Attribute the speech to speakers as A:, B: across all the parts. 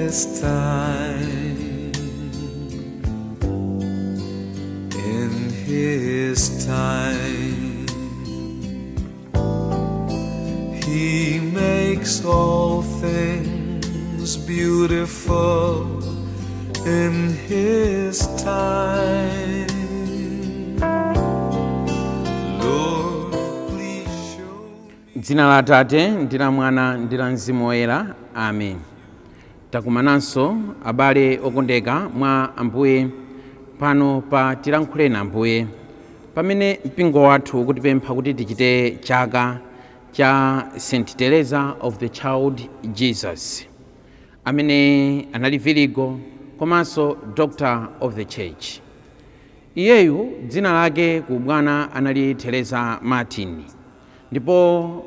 A: His time, in His time, He makes all things beautiful in His time. Lord, please show.
B: Dzina la Atate ndi la Mwana ndi la Mzimu Woyera, amen. Takumananso, abale okondeka mwa Ambuye, pano pa Tilankhuleni Ambuye, pamene mpingo wathu ukutipempha kuti tichite chaka cha St Teresa of the Child Jesus, amene anali virigo komanso Doctor of the Church. Iyeyu dzina lake ku bwana anali Teresa Martin, ndipo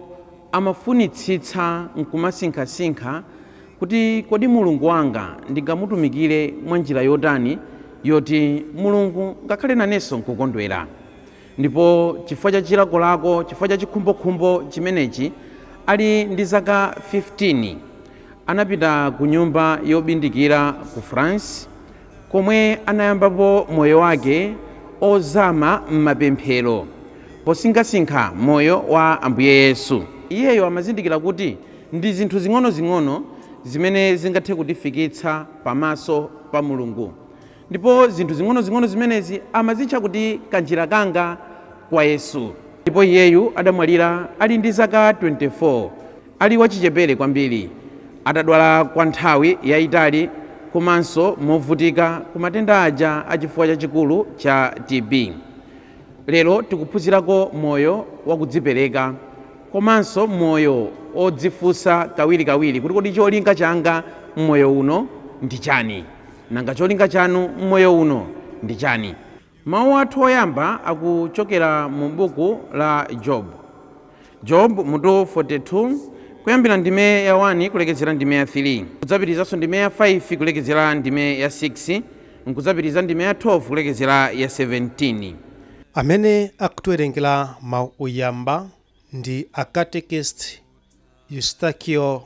B: amafunitsitsa nkumasinkhasinkha kuti kodi Mulungu wanga ndingamutumikire mwa njira yotani yoti Mulungu ngakhale nanenso nkukondwera. Ndipo chifukwa cha chilakolako, chifukwa cha chikhumbokhumbo chimenechi, ali ndi zaka 15 anapita ku nyumba yobindikira ku France, komwe anayambapo moyo wake ozama m'mapemphero posinkhasinkha moyo wa Ambuye Yesu. Iyeyo amazindikira kuti ndi zinthu zing'ono-zing'ono zimene zingathe kutifikitsa pamaso pa Mulungu, ndipo zinthu zing'ono-zing'ono zimenezi amazitcha kuti kanjira kanga kwa Yesu. Ndipo iyeyu adamwalira ali ndi zaka 24, ali wachichepere kwambiri, atadwala kwa nthawi yayitali komanso movutika ku matenda aja achifuwa chachikulu cha TB. Lero tikuphunzirako moyo wakudzipereka komanso moyo odzifunsa kawirikawiri kuti kodi cholinga changa mmoyo uno ndi chani? Nanga cholinga chanu mmoyo uno ndi chani? Mawu athu oyamba akuchokera mu buku la Job, Job mutu 42, kuyambira ndime ya 1 kulekezera ndime ya 3, kudzapitizanso ndime ya 5 kulekezera ndime ya 6, nkudzapitiza ndime ya 12 kulekezera ya 17.
C: Amene akutiwerengera mawu oyamba ndi Acatekist Eustakio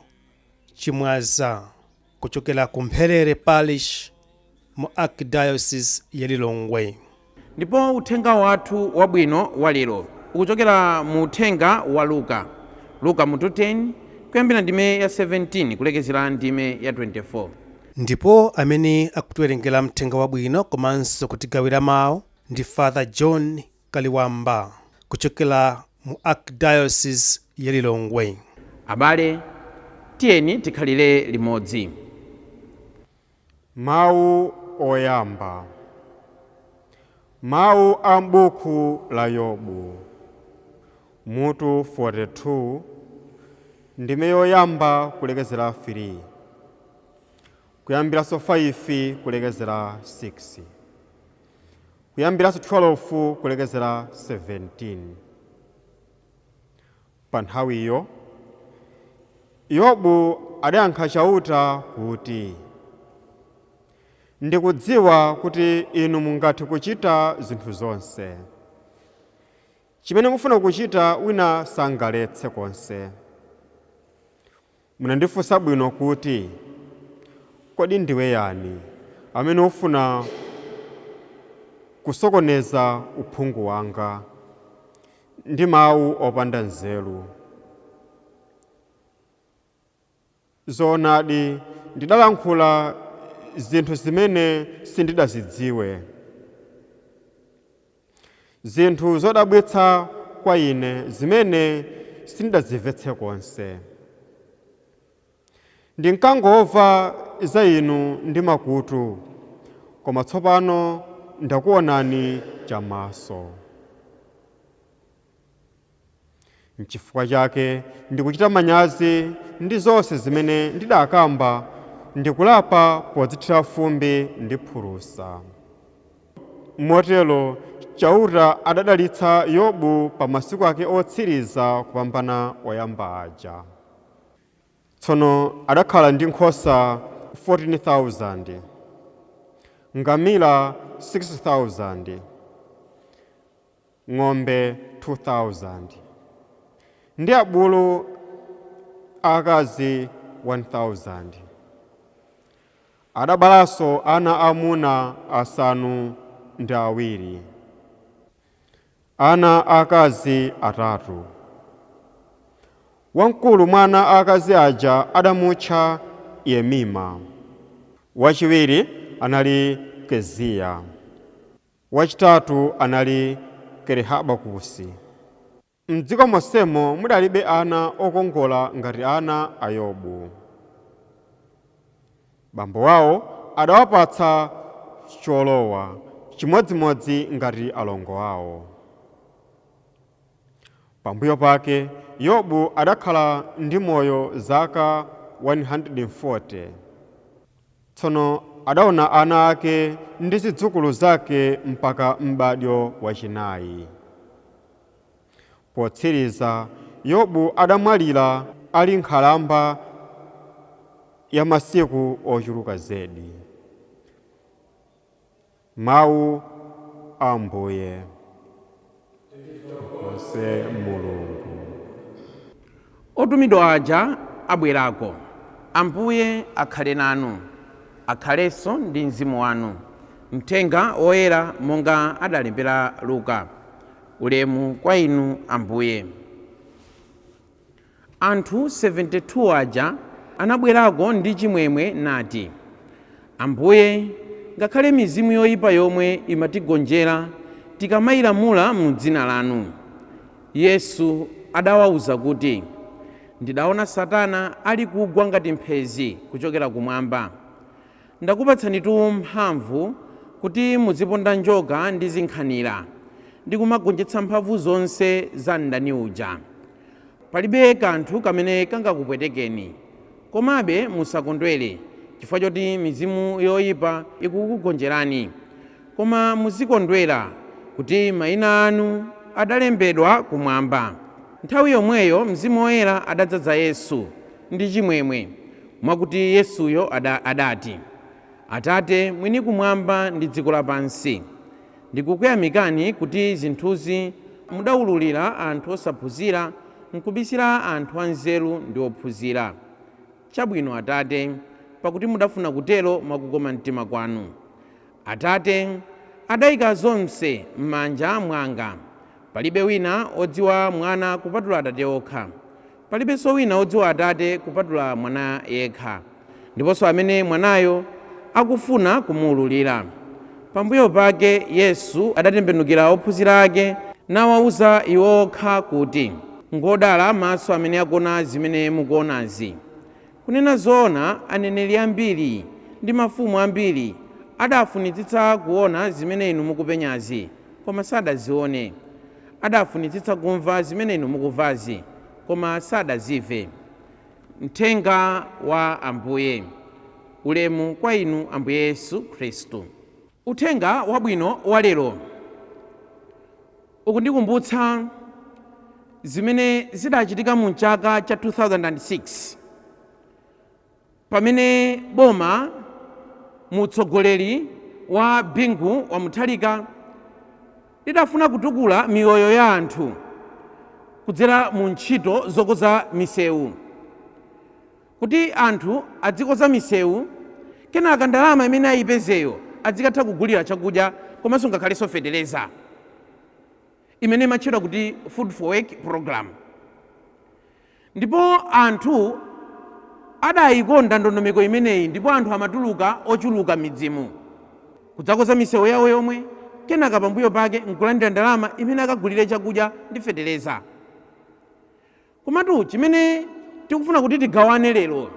C: Chimwaza kuchokera ku Mpherere Parish mu Archdiocese ya Lilongwe.
B: Ndipo uthenga wathu wabwino wa lero ukuchokera mu uthenga wa Luka, Luka mutu 10, kuyambira ndime ya 17 kulekezera ndime ya 24.
C: Ndipo amene akutiwerengera mthenga wabwino komanso kutigawira mawu ndi Father John Kaliwamba kuchokera mu Archdiocese ya Lilongwe.
B: Abale, tiyeni tikhalire limodzi.
D: Mawu oyamba, mawu a m'buku la Yobu, mutu 42, ndime yoyamba kulekezera 3, kuyambiranso 5 kulekezera 6, kuyambiranso 12 kulekezera 17. Pa nthawiyo Yobu adayankha Chauta kuti, "Ndikudziwa kuti inu mungathe kuchita zinthu zonse. Chimene mufuna kuchita wina sangaletse konse. Munandifunsa bwino kuti, 'Kodi ndiwe yani amene ufuna kusokoneza uphungu wanga ndi mawu opanda nzeru?' Zoonadi, ndidalankhula zinthu zimene sindidazidziwe, zinthu zodabwitsa kwa ine zimene sindidazimvetse konse. Ndinkangomva za inu ndi makutu, koma tsopano ndakuonani chamaso. Nchifukwa chake ndikuchita manyazi ndi zonse zimene ndidakamba, ndikulapa podzithira fumbi ndi phulusa." Motero Chauta adadalitsa Yobu pa masiku ake otsiriza kupambana oyamba aja. Tsono adakhala ndi nkhosa 14,000, ngamira 6,000, ng'ombe 2,000 ndi abulu aakazi 1,000. Adabalanso ana amuna 7, ana akazi 3. Wamkulu mwa ana akazi aja adamutcha Yemima, wachiwiri anali Keziya, wachitatu anali Kerehabakusi. Mdziko monsemo mudalibe ana okongola ngati ana a Yobu. Bambo wawo adawapatsa cholowa chimodzimodzi ngati alongo awo. Pambuyo pake Yobu adakhala ndi moyo zaka 140. Tsono adaona ana ake ndi zidzukulu zake mpaka m'badwo wachinayi. Potsiriza Yobu adamwalira ali nkhalamba ya masiku ochuluka zedi. Mawu a Ambuye. Onse Mulungu.
B: Otumidwa aja abwerako. Ambuye akhale nanu, akhalenso ndi mzimu wanu. Mthenga woyera monga adalembera Luka. Ulemu kwa inu Ambuye. Anthu 72 aja anabwerako ndi chimwemwe nati, Ambuye, ngakhale mizimu yoyipa yomwe imatigonjera tikamayilamula mu dzina lanu. Yesu adawawuza kuti, ndidaona Satana ali kugwa ngati mphezi kuchokera kumwamba. Ndakupatsanitu mphamvu kuti muziponda njoka ndi zinkhanira ndi kumagonjetsa mphamvu zonse za mdani uja. Palibe kanthu kamene kangakupwetekeni. Komabe musakondwere chifukwa choti mizimu yoyipa ikukugonjerani, koma muzikondwera kuti mayina anu adalembedwa kumwamba. Nthawi yomweyo Mzimu Woyera adadzaza Yesu ndi chimwemwe, mwakuti Yesuyo adati, Atate mwini kumwamba ndi dziko lapansi, ndikukuyamikani kuti zinthuzi mudawululira anthu osaphunzira nkubisira anthu anzeru ndi ophunzira. Chabwino Atate, pakuti mudafuna kutero mwakukoma mtima kwanu. Atate adayika zonse m'manja mwanga. Palibe wina odziwa mwana kupatula Atate okha. Palibenso wina odziwa Atate kupatula mwana yekha, ndiponso amene mwanayo akufuna kumuwululira. Pambuyo pake Yesu adatembenukira ophunzira ake nawawuza iwo okha kuti, ngodala maso amene akuona zimene mukuonazi. Kunena zoona, aneneri ambiri ndi mafumu ambiri adafunitsitsa kuona zimene inu mukupenyazi, koma sadazione. Adafunitsitsa kumva zimene inu mukumvazi, koma sadazimve. Mthenga wa Ambuye. Ulemu kwa inu Ambuye Yesu Khristu. Uthenga wabwino wa lero ukundikumbutsa zimene zidachitika mu chaka cha 2006 pamene boma mutsogoleri wa Bingu wa Mutharika lidafuna kutukula miyoyo ya anthu kudzera mu ntchito zokoza misewu, kuti anthu adzikoza misewu kenaka ndalama imene ayipezeyo adzikatha kugulira chakudya komanso ngakhalenso feteleza, imene imatchedwa kuti Food for Work program. Ndipo anthu adayikonda ndondomeko imeneyi, ndipo anthu amatuluka ochuluka midzimu kudzakoza misewu yawo yomwe, kenaka pambuyo pake nkulandira ndalama imene akagulire chakudya ndi feteleza. Komatu chimene tikufuna kuti tigawane lero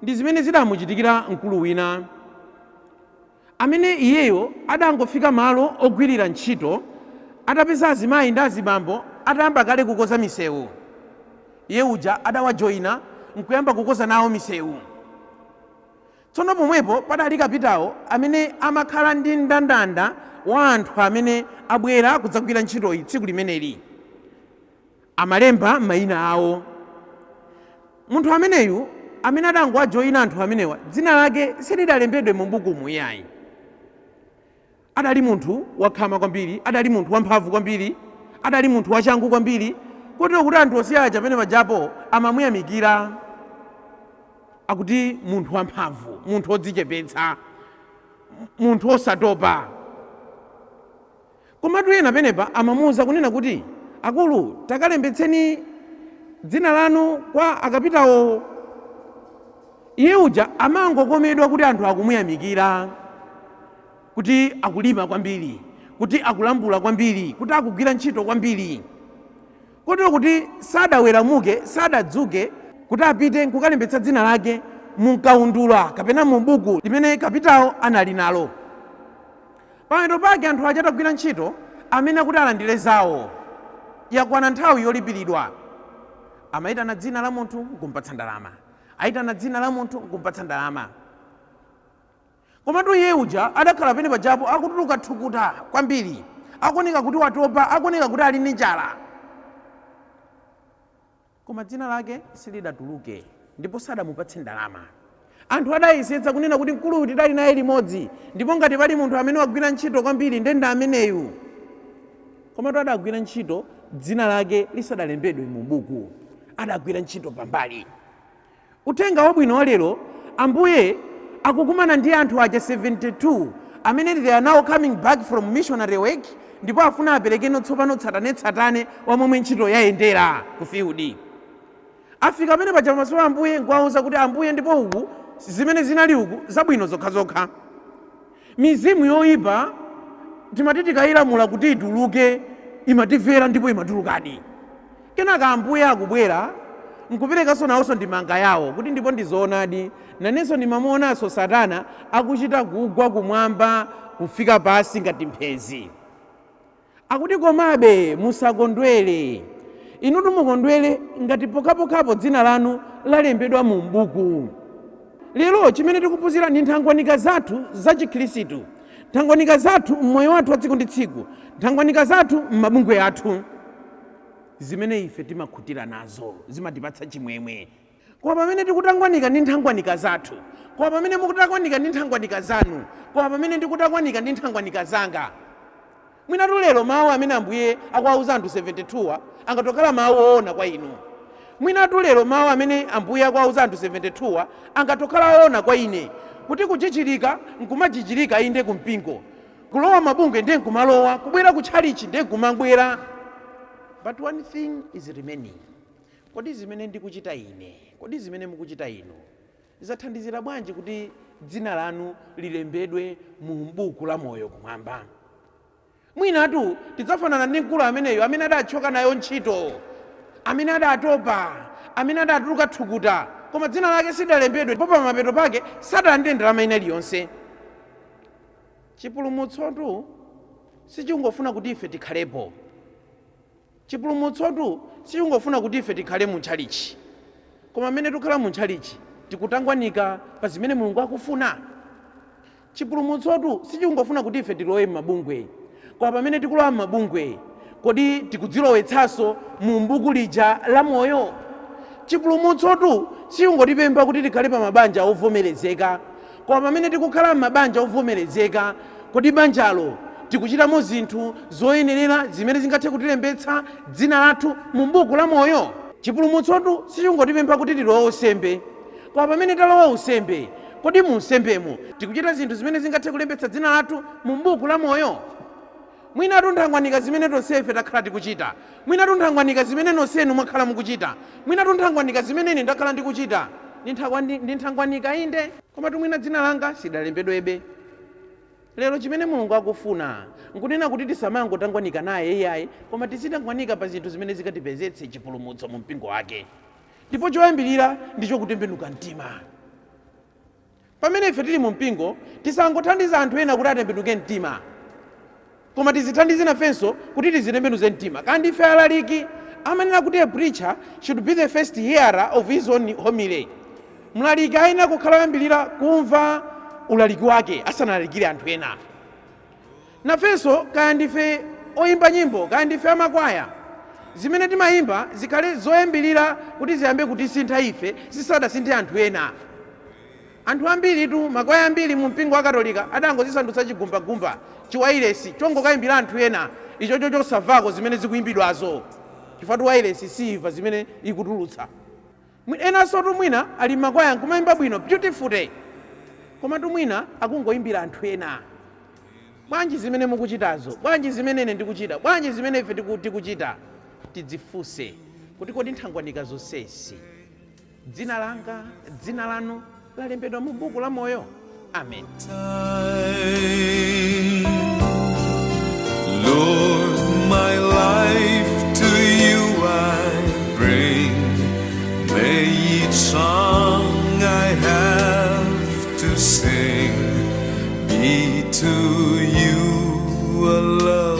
B: ndi zimene zidamuchitikira mkulu wina amene iyeyo adangofika malo ogwirira ntchito atapeza azimayi ndi azibambo atayamba kale kukoza misewu. Iye uja adawajoyina nkuyamba kukoza nawo misewu. Tsono pomwepo padali kapitawo amene amakhala ndi mndandanda wa anthu amene abwera kudzagwira ntchitoyi tsiku limeneli. Amalemba mayina awo. Munthu ameneyu amene adangowajoyina anthu amenewa, dzina lake silidalembedwe mu bukumu iyayi. Adali munthu wakhama kwambiri, adali munthu wamphamvu kwambiri, adali munthu wachangu kwambiri, kotero kuti anthu onse aja pamene pajapo amamuyamikira. Akuti munthu wamphamvu, munthu wodzichepetsa, munthu wosatopa. Komatu ena penepa amamuwuza kunena kuti, akulu, takalembetseni dzina lanu kwa akapitawo. Iye uja amangokomedwa kuti anthu akumuyamikira kuti akulima kwambiri, kuti akulambula kwambiri, kuti akugwira ntchito kwambiri, kotero kuti sadaweramuke, sadadzuke kuti apite nkukalembetsa dzina lake munkaundula kapena mu buku limene kapitawo anali nalo. Pamapeto pake anthu aja atagwira ntchito, amene akuti alandire zawo, yakwana nthawi yolipiridwa, amayitana dzina la munthu nkumpatsa ndalama, ayitana dzina la munthu nkumpatsa ndalama. Komatu iye uja adakhala pene pajapo akutuluka thukuta kwambiri, akuoneka kuti watopa, akuoneka kuti ali ndi njala, koma dzina lake silidatuluke ndipo sadamupatse ndalama. Anthu adayesetsa kunena kuti mkuluyu tidali naye limodzi, ndipo ngati pali munthu amene wagwira ntchito kwambiri ndende ameneyu. Komatu adagwira ntchito dzina lake lisadalembedwe mu buku, adagwira ntchito pambali. Uthenga wabwino wa lero, Ambuye akukumana ndi anthu aja 72 amene they are now coming back from missionary work, ndipo afuna aperekeno tsopano tsatanetsatane wa momwe ntchito yayendera ku field. Afika pamene paja pamaso pa Ambuye nkuwawuza kuti, Ambuye, ndipo uku zimene zinali uku zabwino zokhazokha, mizimu yoyipa timati tikayilamula kuti ituluke imatimvera ndipo imatulukadi. Kenaka Ambuye akubwera nkuperekanso nawonso ndimanga yawo kuti ndipo ndizoonadi, nanenso ndimamuonanso Satana akuchita kugwa kumwamba kufika pasi ngati mphezi. Akuti komabe musakondwere, inutu mukondwere ngati pokhapokhapo dzina lanu lalembedwa mu m'buku. Lero chimene tikuphunzira ndi nthangwanika zathu za Chikhristu, nthangwanika zathu m'moyo wathu wa tsiku ndi tsiku, nthangwanika zathu m'mabungwe athu, zimene ife timakhutira nazo, zimatipatsa chimwemwe. Koma pamene tikutangwanika ndi nthangwanika zathu, koma pamene mukutangwanika ndi nthangwanika zanu, koma pamene ndikutangwanika ndi nthangwanika zanga, mwinatu lero mawu amene Ambuye akuwauza anthu 72 angatokhala mawu oona kwa inu. Mwinatu lero mawu amene Ambuye akuwauza anthu 72 angatokhala oona kwa ine, kuti kuchichirika nkumachichirika inde kumpingo, kulowa mabungwe ndiye nkumalowa, kubwera kutchalichi ndiye nkumabwera, but one thing is remaining: kodi zimene ndikuchita ine, kodi zimene mukuchita inu zathandizira bwanji kuti dzina lanu lilembedwe mu buku la moyo kumwamba? Mwinatu tidzafanana ndi mkulu ameneyo amene adachoka nayo ntchito, amene adatopa, amene adatuluka thukuta, koma dzina lake silidalembedwe, ndipo pamapeto pake sadalandire ndalama ina iliyonse. Chipulumutsotu sichingofuna kuti ife tikhalepo. Chipulumutsotu sichingofuna kuti ife tikhale mu ntchalichi, koma amene tikukhala mu ntchalichi tikutangwanika pa zimene Mulungu akufuna. Chipulumutsotu sichingofuna kuti ife tilowe m'mabungwe, koma pamene tikulowa m'mabungwe, kodi tikudzilowetsanso mu buku lija la moyo? Chipulumutsotu sichingotipempha kuti tikhale pa mabanja ovomerezeka, koma pamene tikukhala m'mabanja ovomerezeka, kodi banjalo tikuchitamo zinthu zoyenerera zimene zingathe kutilembetsa dzina lathu mu buku la moyo? Chipulumutsotu sichingotipempha kuti tilowe unsembe, koma pamene talowa unsembe, kodi mu unsembemo tikuchita zinthu zimene zingathe kulembetsa dzina lathu mu buku la moyo? Mwinatu nthangwanika zimene tonsefe takhala tikuchita, mwinatu nthangwanika zimene nonsenu mwakhala mukuchita, mwinatu nthangwanika zimene ine ndakhala ndikuchita ndi nthangwanika inde, komatu mwina dzina langa sidalembedwebe. Lero chimene Mulungu akufuna nkunena kuti tisamangotangwanika naye iyayi, koma tizitangwanika pa zinthu zimene zikatipezetse chipulumutso mu mpingo wake, ndipo choyambirira ndicho kutembenuka mtima. Pamene ife tili mu mpingo, tisangothandiza anthu ena kuti atembenuke mtima, koma tizithandize nafenso kuti tizitembenuze mtima. Kandi ife alaliki, amanena kuti a preacher should be the first hearer of his own homily. Mlaliki ayenera kukhala oyambirira kumva ulaliki wake asanalalikire anthu ena. Nafenso, kaya ndife oyimba nyimbo, kaya ndife amakwaya, zimene timayimba zikhale zoyambirira kuti ziyambe kutisintha ife zisadasinthe anthu ena. Anthu ambiritu, makwaya ambiri mu mpingo wa Katolika adangozisandutsa chigumbagumba, chiwairesi chongokayimbira anthu ena, ichocho chosamvako zimene zikuyimbidwazo, chifukwa wairesi siimva zimene ikutulutsa. Enanso tu mwina ali makwaya nkumayimba bwino, beautiful day, koma tu mwina akungoyimbira anthu ena. Bwanji zimene mukuchitazo? Bwanji zimene ine ndikuchita? Bwanji zimene ife tikuchita? Tidzifunse kuti kodi nthangwanika zonsezi, dzina langa, dzina lanu lalembedwa mu buku la moyo? Amen.
A: Time. Lord, my life to you I bring. May each song I have to sing be to you a love.